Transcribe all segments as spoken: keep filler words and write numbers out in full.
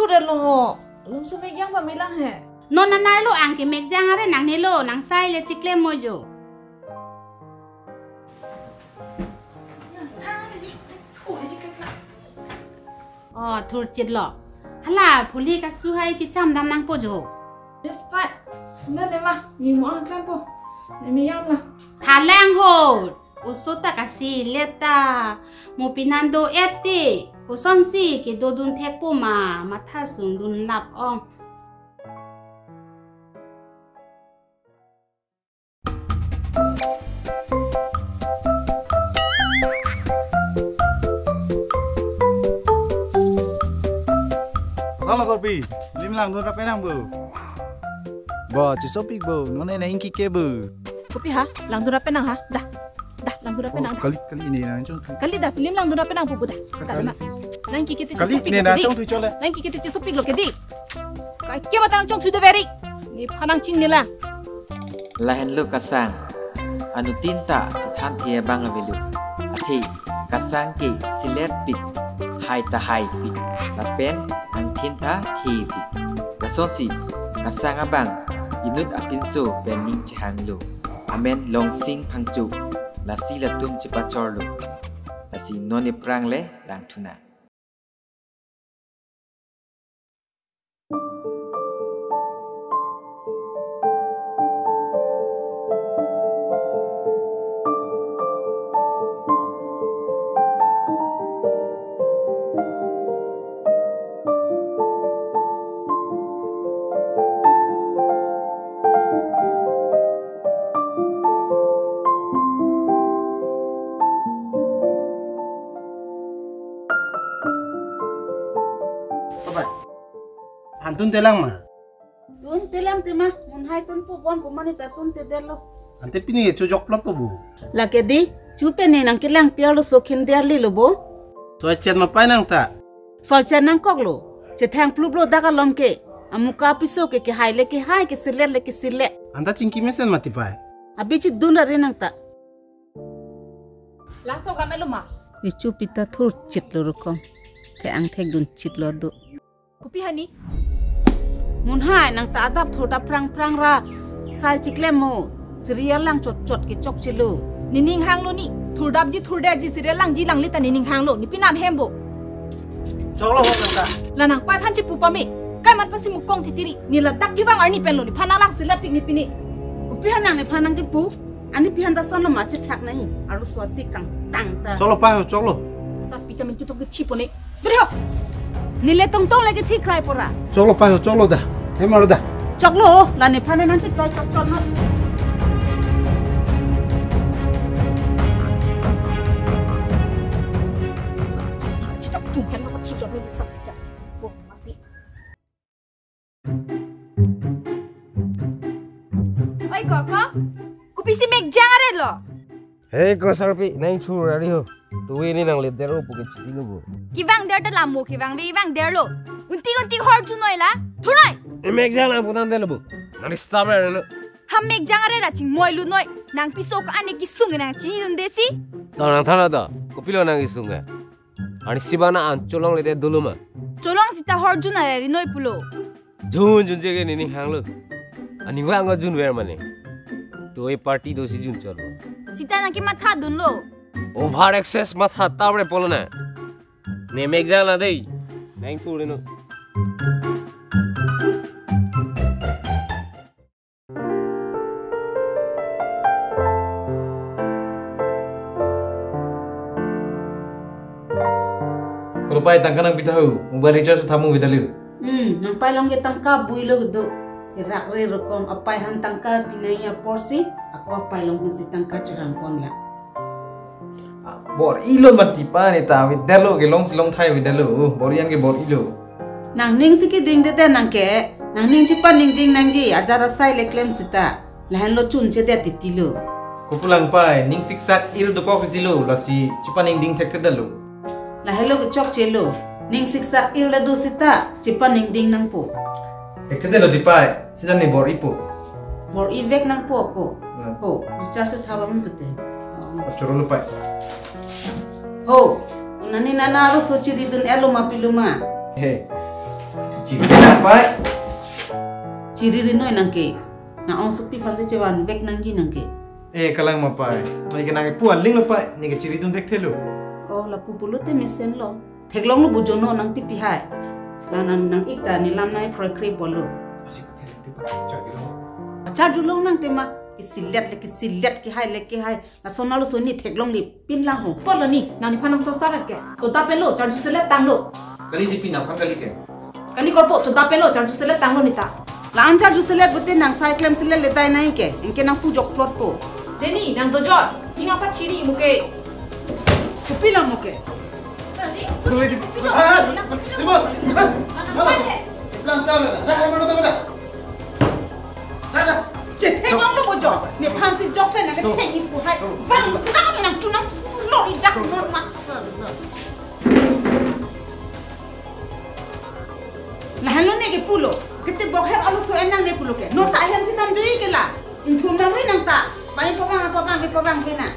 Re lo ho. Lum so mekjang pame lang he. Non nanar lo, ang ke mekjang are nangne lo, nang sai le chiklem mo jo. Oh, thurchit lo. Hala, phuli kasu hai kecham dam nangpo jo. Yes, pa. Sina ne ma, ne mo ang klempo. Ne mi yam la. Thalang ho. Oso ta kasilet ta. Mo pinan do-et te. Kosonsi kedodun thekpo ma, matha sungdun lap ong. Sala korpi, lim langdun ra penang bo. Bo, chisopik bo, nonne na ingki ke bo. Kopi ha, langdun ra penang ha, dah. Dah, langdun ra penang. Oh, kali, kali ne nangchongthu. Kali dah, film langdun ra penang pupu dah. Kali, dah, kali. Lima. Nang ingki ke te chisopik lo ke di. Kali ne nangchongthu chole. Nang ingki ke te chisopik lo ke di. Kai ke mata nangchongthu de veri. Nephan nangchini lang. Lahenlo kasang. Anuttin ta chethan the abang avelo. Athe kasang ke silet pik, hai ta hai pik. Lapen angthin ta the pik. Lasonsi kasang abang inut apinso pen ning chehanglo. Amen Longsing Phangcho. Lasi latum chepachorlo. Lasi non iphrang le langthunang. Papai, han tunte lang ma? Tunte lang te ma, munhai tunpo bon pu mane ta tunte detlo. Ante pini ke chojoklo po bu? Lake di, chu pen ne nang kelang piar lo so khin der li lo bo. Soi chet ma pai nang ta. Soi chet nangkok lo. Chethang plup lo dak alom ke. Amuka piso ke kehai le kehai, kesilet le kesilet. Anta chingki mesen mati pai. Abi chidun ra ri nang ta. Laso game lo ma? Ichu pita thurchit lo rukom. The angthek dunchit lo do. Kopi hani? Munhai nang ta adap thurdap prang prang ra. Sai chiklem mo. Serial lang chot chot ke chokchelo. Nening hanglo ni. Thurdapji thurderji serial langji langle ta nening hanglo. Nepi nang hem bo. Choklo ho nang ta. La nang pai aphan chepu pame. Kai man pasi mukong titiri. Ne ladak kevang arni pen lo nephan nang lang silet pik ne pine. Kopi han nang nephan nangkepu. Ani pihan ta son lo ma chethak nai. Aru swati kangtang ta. Choklo pai ho, choklo. Sa pita min tutok ke chipo ne. Dri ho. Nile tongtong lagi thik krai pora. Choklo pai ho, choklo da. Hem aro da. Choklo, la nephan nangchitoi chok chok no. Sa chitok tung kan ma chitok ni sa chitok. Oh, masih. Oi koko, kopisi mekjang are lo? Hei ko Sarpi, nang chur ari ho. Tuwi ne nang le der lo puke chiti lo bo. Kevang der ta lamo kevang ve kevang der lo. Unti unti hor chunoi la. Thunoi. E mekjang lang putan der lo bo. Nang disturb are lo. Ham mekjang are la chingmoi lunoi. Nang piso ka ane kesung nang chinidunde si. Ta nang thana ta. Kopilo nang kesung ke. Ani sibana an cholong le de dolo ma. Cholong sita hor jun are rinoi pulo. Jun junje ke nening hanglo. Ani vang jun ver mane. Toi party dosi jun cholo. Sita nang kematha dunlo. Over excess matha tawre polo na. Ne mekjang la dei. Nang thurino. Kolo pai tangka nangpi ta ho, mobile recharge thamu vidali. Hmm, nang pai along ke tangka bui lo do. Rak re rokom apai han tangka pinai apor si, ako apai along si tangka chorang pon la. Bor-ilo mati pa ne ta, avedetlo ke longsi longthai avedetlo, oh, bor-i an ke bor-ilo. Nangning si keding dede nang ke, nangning chepaningding nangji, ajar asai le klem sita, lahenlo chunche det titilo. Kopulang pai, ning siksak il dokok titilo, lasi chepaningding thekthedetlo. Lahenlo kechokchelo, ning siksak il le do sita, chepaningding nangpo. Thekthedetlo di pai, sita ne bor-ipo. Bor-ivek nangpo ako. Hmm. Ho, recharge thawa mun pute. Thawa mun. Achoro lo pai. Ho, nani nana aro so chiridun elo ma pilo ma. He. Chiri na pai. Chiri ri noi nang ke. Nang ong sukpi phan si chevan bek nangji nang ke. Eh, kalang ma pai. Nang ke nang pu aling lo pai. Nang ke chiri dun thekthelo. Oh, lapu pulote mesen lo. Theklonglo bo jo non nang tipi hai. Nang nang nang ik ta nelam nang throi kre bolo. Asik thek tipa char julo. Char julo nang tema. Kisilet le kisilet, kihai le kihai. Lason alo soni theklongle pinlang ho. Polo ni, nang nephan nang sosar ke. To ta pelo, char ju selet tanglo. Kali tipi nangphan kali ke. Kali korpo, to ta pelo, char ju selet tanglo neta. La-an char ju selet pute nang sai klem selet le dai nai ke. Anke nang pu jokplot po. Deni, nang dojor. Hi nang pa chiri muke. Kopi la muke. Deni, Dua di, ah, ah, di ba? Ah, hala. Plan ta na. Dah, mana ta mana? Dah, dah. Chetheklonglo bo jo. Nephan si jok pen nang ketheng ipu hai. Vang sila nang chunang lori dak non maksa. Lahenlo ne ke pulo. Kete bok her alu so en nang ne pulo ke. No ta ahem si tam jui ke la. Ingthum nang ri nang ta. Pai pavang pavang ri pavang pena.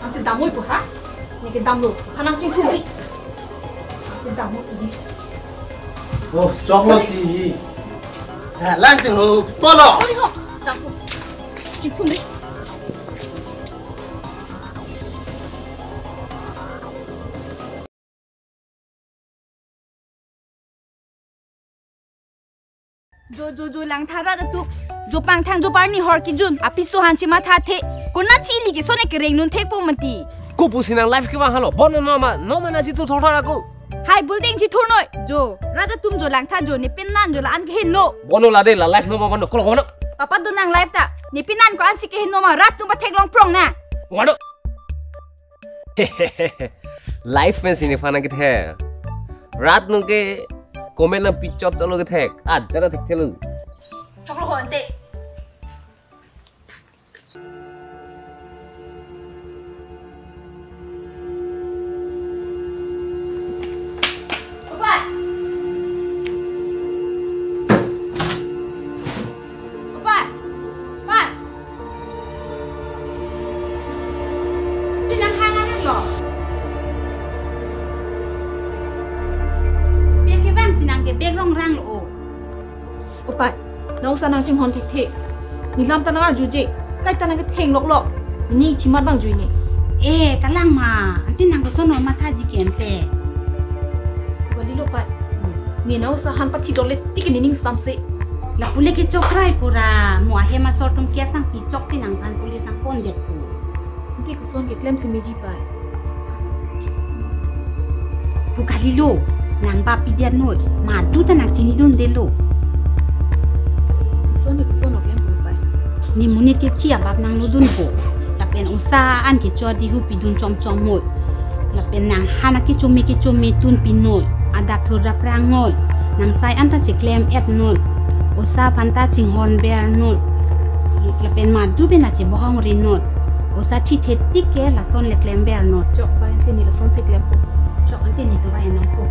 Ansi damoi pu ha? Neke damlo. Hanang chingthum di. Ansi damoi pu di. Oh, chocolate di. Ha, lang ting ho, polo. Oi ho. Damlo. Chingthum di. Jo, jo, jo, Langtha rat atum. Jo pangthang jo parni hor kijun. Apiso han chematha the. Kona chili ke sone kereng nun thekpo mati. Ko pusi nang life kevang halo. Bon no ma, no ma na jitu thor thor ako. Hai building jitu noi. Jo, rat atum jo Langtha jo ne penan jo la-an keheno. Bon no la de la life no ma bon no. Kolo bon no. Papa do nang life ta. Ne penan ko ansi keheno ma rat atum patheklong prong na. Bon no. Life pen si nephan nang kethek. Rat nung ke comment nang pichot cholo kethek. Ajana thekthelo. Choklo ho ante. Opai. Opai. Pai. Sinang hang anak lo. Pia kevang sinang ke bek rong rang lo o. Opai, nang usa nang chinghon thekthe. Nelam ta nang arjuje, kaita nang ketheng loklo. Nening chimat bang jui ne. Eh, kalang ma, ante nang koson mathaji ke ante. Wali lo pai. Ne nang usa han pathi dole tik nening samse. Lapu le kechokrai pura, mo ahem asor atum ke asang pichok ti nangphan police nangpondet pu. Ante koson keklem si meji pai. Pu kalilo, nang bap pidian noi, madu ta nang chinidundelo. Koson ne koson oklem pu pai. Ne monit kepchi abap nanglodunpo. Lapen usa an kecho dihu pidun chomchom noi. Lapen nang han akechome kechome tunpi noi. Adak thur raprang noi. Nang sai anta cheklem et noi. Usa aphan ta chinghon ver noi. Lapen madu pen ta chebohong ri noi. Usa chithe tik ke lason le klem ver noi. Chok pai, ante ne lason si klempo. Chok, ante ne tubai nangpo.